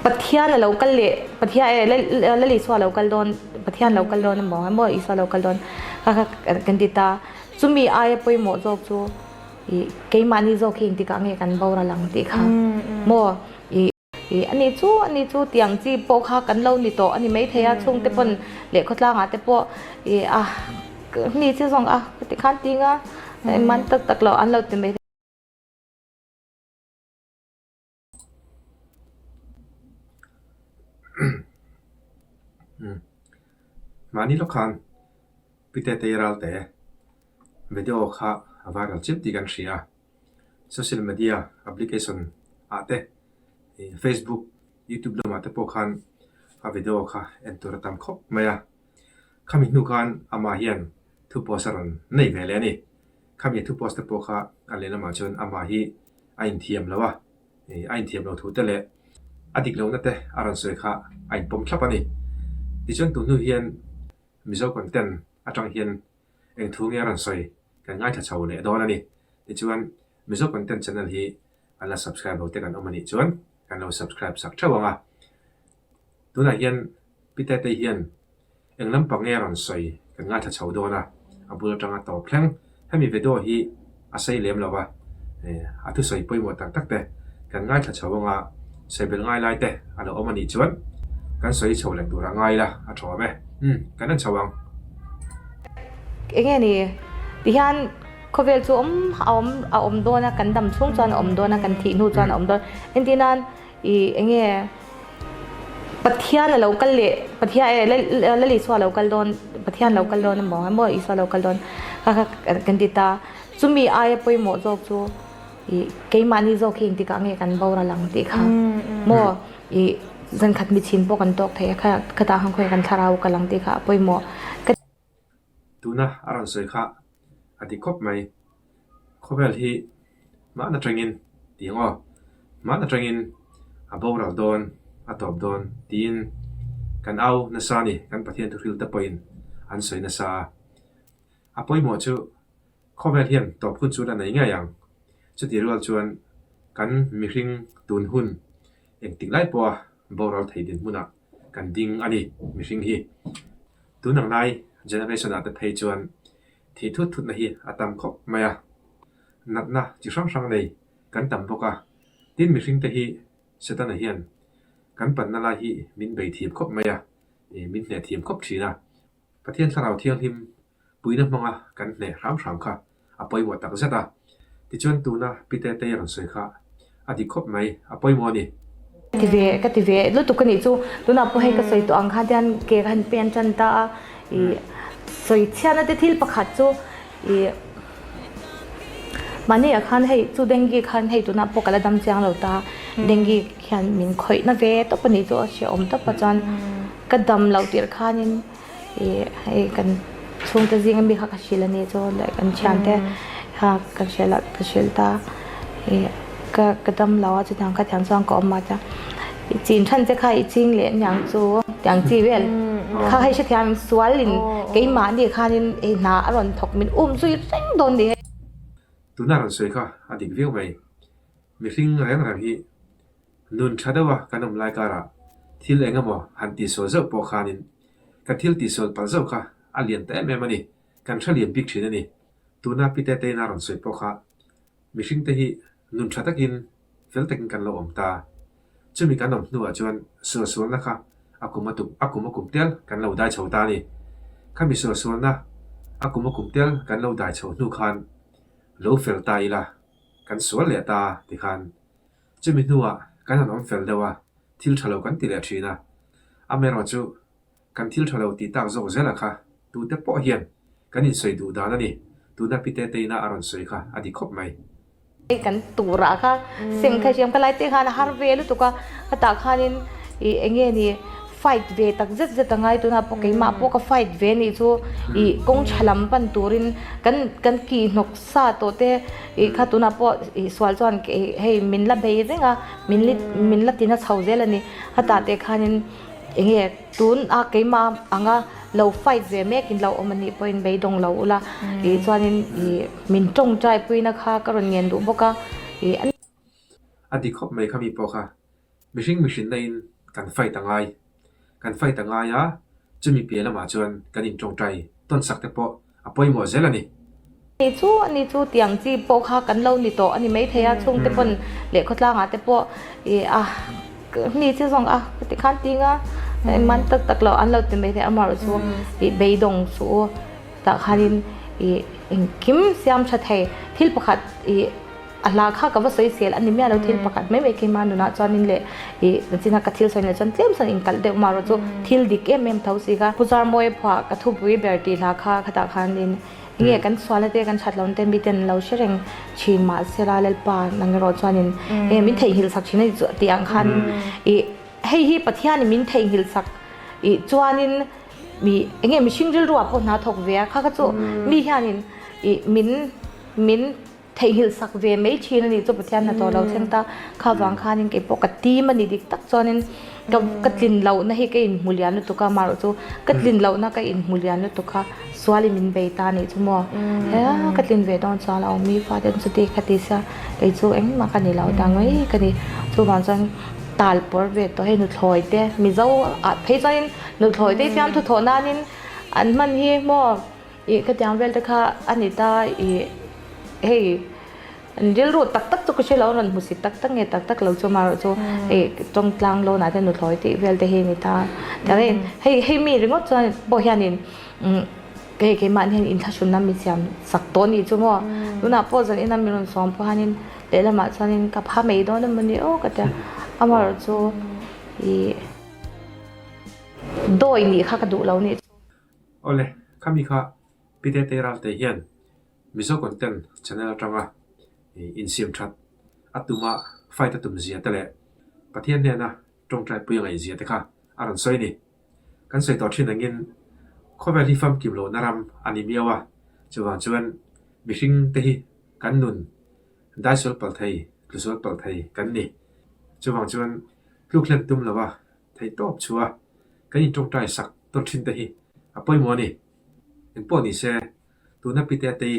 Pathian a lo kal leh Pathian eh Lal Isua a lo kal dawn Pathian a lo kal dawn emaw emaw Isua a lo kal dawn kha kha kan ti ta. Chumi aia pawimawh zawk chu ih keimahni zawk hi engtikah nge kan boral ang tih kha maw ih ih ani chu ani chu tiang chi pawh kha kan lo ni tawh a ni maithei a chhungte pawn leh khawtlangah te pawh ih a mi chi zawng a tikhan tinga engmah tak tak lo an lo ti mai. Mahni lawk khan Pite Teiral te video kha a viral chiam tih kan hria a, social media application ah te Facebook, YouTube lamah te pawh khan a video kha en tur a tam khawp mai a. Khami hnu khan amah hian thu post a rawn nei ve leh a ni. Khami thu post te pawh kha a lehlamah chuan amah hi a inthiam lo a, a inthiam lo thu te leh a dik lohna te a rawn sawi kha a inpawm thlap a ni. Tichuan tun hnu hian Mizo content atang hian eng thu nge a rawn sawi kan ngaithla chho leh dawn a ni. Tichuan Mizo content channel hi an la subscribe lo te kan awm a nih chuan kan lo subscribe sak theuh ang a. Tunah hian Pi Tetei hian Eng lampang nge a rawn sawi kan ngaithla chho dawn a, a bul atanga tawp thleng. Hemi video hi a sei lem lo va, a thusawi pawimawh tak tak te kan ngaithla chho anga sawi belh ngai lai te a lo awm a nih chuan kan sawi chho leh tur a ngai la a tha awm e. Umm, kan en chho ang. Enge ni tihian khawvel chu awm a awm a awm dawn a, kan dam chhung chuan a awm dawn a, kan thih hnu chuan a awm dawn. Entirnan ih enge. Pathian a lo kal leh Pathian eh Lal Isua a lo kal dawn Pathian a lo kal dawn emaw emaw Isua a lo kal dawn kha kha kan ti ta. Chumi aia pawimawh zawk chu ih keimahni zawk hi engtikah nge kan boral ang tih kha maw ih zankhat michhin pawh kan tawk thei a kha khatah khan khawi kan thlarau kal ang tih kha a pawimawh. Tuna a rawn sawi kha a ti khawp mai. Khawvel hi hman atangin ti ang aw, hman atangin a boral dawn, a tawp dawn tiin kan au nasa a ni. Kan Pathian thuhril te pawhin an sawi nasa a. A pawimawh chu khawvel hian tawp hun chu la nei ngei ang. Chutih rual chuan kan mihring tun hun engtik lai pawha boral thei dinhmunah kan ding a ni mihring hi. Tun ang lai generation ah te phei chuan thih thut thutna hi a tam khawp mai a, natna chi hrang hrang nei kan tam bawk a, tin mihring te hi Setana hian kan panna lai hi min bei thiam khawp mai a, min hneh thiam khawp thin a, Pathian Thlarau Thianghlim puina hmanga kan hneh hram hram kha a pawimawh tak zet a. Tichuan tuna Pite Tei a rawn sawi kha a dik khawp mai, a pawimawh a ni. Ka ti ve, ka ti ve lutuk a nih chu. Tunah pawh hei ka sawi tawh ang khan tian ke ka han pen tan ta a, ih sawi chhiatna te thil pakhat chu ih mahni ah khan hei chu dengue khan hei tunah pawh ka la dam chiang lo ta, dengue hian min khawihna ve tawp a nih chu a hrehawm tawp a chuan ka dam loh tirh khanin Ih hei kan chhungte zinga mi kha ka hrilh a ni chu leh kan thiante kha ka hrilh a ka hrilh ta ih ka ka dam lo a chutiang kha tiang chuan ka awm a tia i chin than che kha i ching leh aniang chu tiang chi vel kha hei hrethiam sualin keimahni khanin hei hna a rawn thawk min um zui reng dawn ni. Tuna rawn sawi kha a dik viau mai. Mihring reng reng hi Nun tha deuha kan awm lai karah thil eng emaw han tihsual zauh pawh khanin kan thil tihsual palh zauh kha a lian ta em em a ni, kan hre lian bik thin a ni. Tuna Pi Teteina rawn sawi pawh kha mihringte hi nun tha takin fel takin kan lo awm ta. Chumi kan awm hnuah chuan sualsualna kha a kum a tum a kum a kum tel kan lo dai chho ta a ni. Khami sualsualna a kum a kum tel kan lo dai chho hnu khan lo fel ta ila kan sual leh ta tikhan Chumi hnuah kan han awm fel deuh a, thil tha lo kan ti leh thin a. Amaherawh chu kan thil tha lo tih tak zawk zela kha tute pawh hian kan insawi duh dan a ni. Tuna Pi Teteina a rawn sawi kha a dik khawp mai. Kan turah kha seng kha hriam ka lai te khan a har ve lutuk a, khatah khanin ih eng nge ni fight ve tak zet zet a ngai tunah pawh keimah pawh ka fight ve nih chu ih kawng tha lam pan turin kan kan kihhnawk Sa tawh te ih kha tunah pawh ih sual chuan hei min la bei reng a, min li min la tina chho zel a ni. Hetah te khanin eng nge tun a keimah anga lo fight ve mek in lo awm a nih pawhin beidawng lo ula ih chuanin ih min tawngtai puina kha ka rawn ngen duh bawk a ih a A dik khawp mai kha mi pawh kha. Mihring mihrinna in kan fight a ngai. Kan fight a ngai a, chumi piah lamah chuan kan intawngtai tawn sak te pawh a pawimawh zel a ni. Ni chu a ni chu tiang chi pawh kha kan lo ni tawh a ni maithei a, chhungte pawn leh khawtlangah te pawh ih a mi chi zawng a ti khan tinga man tak tak lo an lo ti maithei amaherawhchu chu ih beidawng chu tah khanin ih engkim siam tha thei thil pakhat ih A hla kha ka va sawi sel a ni miah lo thil pakhat mai mai keimah nunah chuanin leh ih nachina ka thil sawi leh chuan tlem sawn inkalh deuh marawh chu thil dik em em tho si kha. Pu Zarmawi phuah ka thupui ber tih hla kha khatah khanin enge kan sualna te kan that lohna te miten an lo hre reng thin mahsela Lalpa nang erawh chuanin enge min theihnghilh sak thin a ni chu tih ang khan ih hei hi Pathianin min theihnghilh sak ih chuanin mi enge mihring rilruah pawh hna thawk ve a kha kha chu mi hianin ih min min Theihnghilh sak ve mai thin a nih chu Pathian hnathawh lo thleng ta. Kha vang khanin kei pawh ka tim a ni dik tak chuanin ka ka tlin lohna hi ka inhmu lian lutuk a, amaherawh chu ka tlin lohna ka inhmu lian lutuk a, sualin min bei ta a nih chu maw. He ka tlin ve dawn chuan a awm i fate an chuti kha ti sia kei chu engmah ka ni lo dang mai ka ni. Chuvang chuan tal pawr ve tawh hei nuthlawi te Mizo ah phei chuanin nuthlawi te hi fiamthu thawh nanin an hman hi maw. Ih ka tiang vel te kha a ni ta ih hei an rilru tak tak chu ka hre lo a rawn hmusit tak tak nge tak tak lo chu amaherawh chu hei tawng tlang lawn ah te nuthlawi tih vel te hi a ni ta tiang in hei hei mi ringawt chuan pawh hian in hei keimahni hian inthlahrunna mi siam sak tawh a nih chu maw tunah pawh zan ina mi rawn sawm pawh hian in lehlamah chuan in ka pha mai dawn emaw ni aw ka tia amaherawh chu ih dawi nih kha ka duh lo nih chu. Awle, khami kha Pite Teralte hian Mizo Content channel atanga insiam that a tuma fight a tum zia te leh Pathian hnena tawngtai pui a ngaih zia te kha a rawn sawi a ni. Kan sawi tawh thin angin khawvel hi famkim lohna ram a ni miau a, chuvang chuan mihring te hi kan nun daisual palh thei, tlusual palh thei kan ni. Chuvang chuan tluk hlen tum lova Theih tawp chhuah a, kan intawngtai sak tawn thin te hi a pawimawh a ni. Engpawh ni se, tuna Pite Tei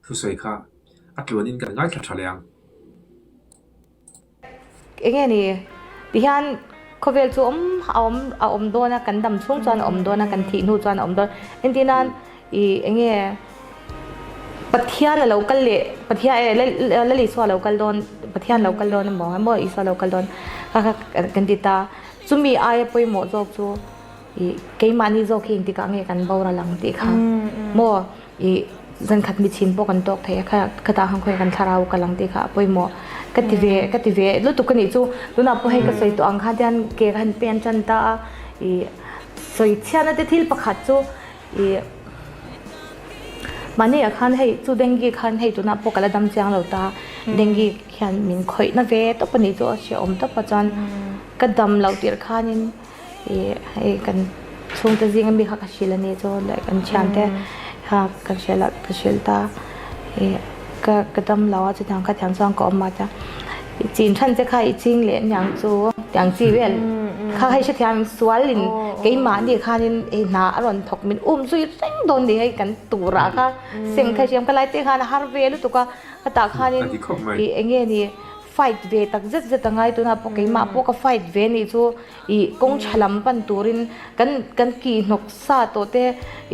thusawi kha a tluanin kan ngaithla tha leh ang. Enge ni, tihian khawvel chu awm a awm a awm dawn a, kan dam chhung chuan a awm dawn a, kan thih hnu chuan a awm dawn. Entirnan ih enge Pathian a lo kal leh Pathian eh Lal Isua a lo kal dawn Pathian a lo kal dawn emaw emaw Isua a lo kal dawn kha kha kan ti ta. Chumi aia pawimawh zawk chu ih keimahni zawk hi engtikah nge kan boral ang tih kha maw ih zankhat michhin pawh kan tawk thei a kha khatah khan khawiah kan thlarau kal ang tih kha a pawimawh ka ti ve ka ti ve lutuk a nih chu. Tunah pawh hei ka sawi tawh ang khan tian ke ka han pen tan ta a ih sawi chhiatna te thil pakhat chu Ih mahni ah khan hei chu dengue khan hei tunah pawh ka la dam chiang lo ta dengue hian min khawih na ve tawp a nih chu a hrehawm tawp a chuan ka dam loh tirh khanin ih hei kan chhungte zinga mi kha ka hrilh a nih chu leh kan thiante kha ka hrilh a ka hrilh ta ih ka ka dam lo a chutiang kha tiang chuan ka awm a tia i chin than che kha i ching leh aniang chu tiang chi vel kha hei hrethiam sual in keimahni khanin hei hna a rawn thawk min um zui reng dawn ni hei kan turah kha seng kha hriam ka lai te khan a har ve lutuk a hetah khanin ih eng nge ni fight ve tak zet zet a ngai tunah pawh keimah pawh ka fight ve nih chu ih kawng tha lam pan turin kan kan kih hnawk sa tawh te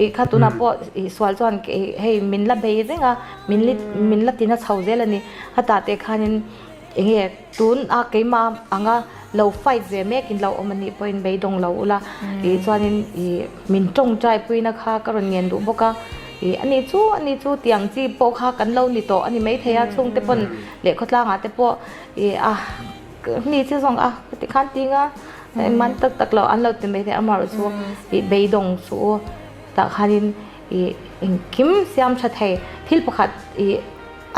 ih kha tunah pawh ih sual chuan hei min la bei reng a min li min la tina chho zel a ni hetah te khanin eng nge tun a keimah anga lo fight ve mek in lo awm a nih pawhin beidawng lo ula ih chuanin ih min tawngtai puina kha ka rawn ngen duh bawk a ih ani chu ani chu tiang chi pawh kha kan lo ni tawh a ni maithei a chhungte pawn leh khawtlangah te pawh ih a. Mi chi zawng a ti khan tinga man tak tak lo an lo ti mai thei amaherawh chu ih beidawng chu tah khanin ih engkim siam tha thei thil pakhat ih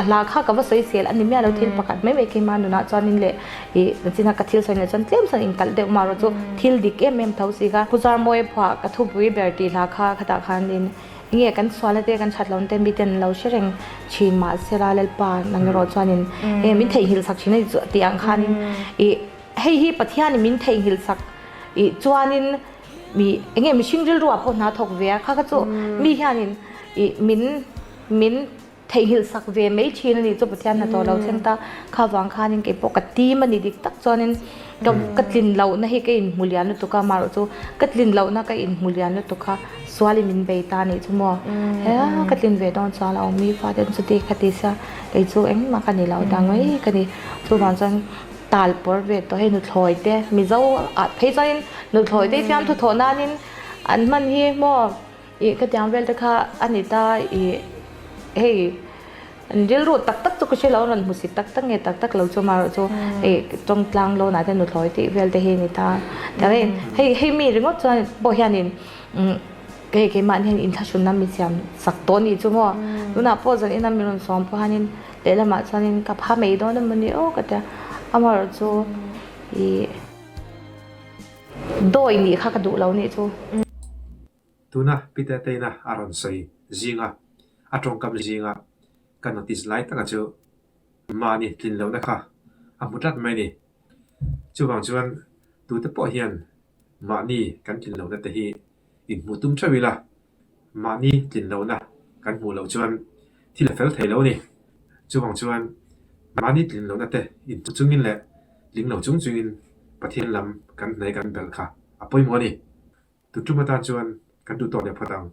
a hla kha ka va sawi sel a ni miah lo thil pakhat mai mai keimah nunah chuanin leh ih nachina ka thil sawi leh chuan tlem sawn inkalh deuh amaherawh chu thil dik em em tho si kha Pu Zarmawi phuah ka thupui ber tih hla kha khatah khanin Enge kan sualna te kan that lohna te miten an lo hre reng thin mahsela Lalpa nang erawh chuanin enge min theihnghilh sak thin a ni chu tih ang khanin ih hei hi Pathianin min theihnghilh sak ih chuanin mi enge mihring rilruah pawh hna thawk ve a kha kha chu mi hianin ih min min Theihnghilh sak ve mai thin a nih chu Pathian hnathawh lo thleng ta. Kha vang khanin kei pawh ka tim a ni dik tak chuanin Ka ka tlin lohna hi ka inhmu lian lutuk a, amaherawhchu ka tlin lohna ka inhmu lian lutuk a, sualin min bei ta anih chu maw. He ka tlin ve dawn chuan a awm i fate an chuti kha ti sia, kei chu engmah ka ni lo dang mai ka ni. Chuvang chuan tal pawr ve tawh hei nuthlawi te Mizo ah phei chuanin nuthlawi te hi fiamthu thawh nanin an hman hi maw ih khatiang vel te kha a ni ta ih hei An rilru tak tak chu ka hre lo, an rawn hmusit tak tak nge tak tak lo chu amaherawhchu hei tawng tlang lawn ah te nuthlawi tih vel te hi a ni ta. Tiangin hei hei mi ringawt chuan pawh hianin hei keimahni hian inthlahrunna mi siam sak tawh a nih chu maw. Tunah pawh zan ina min rawn sawm pawh hianin lehlamah chuanin ka pha mai dawn emaw ni aw ka tia. Amaherawhchu ih dawi nih kha ka duh lo nih chu. Tuna Peter Teina a rawn sawi zinga a tawngkam zinga ka notice lai taka chu mahni tlin lohna kha a hmu tlat mai a ni. Chuvang chuan tute pawh hian mahni kan tlin lohna te hi inhmuh tum theuh ila, mahni tlin lohna kan hmuh loh chuan thil a fel thei lo a ni. Chuvang chuan mahni tlin lohna te inhmu chungin leh tling lo chung chungin Pathian lam kan hnai kan belh kha a pawimawh a ni. Tutum atan chuan kan duh tawh leh phawt ang.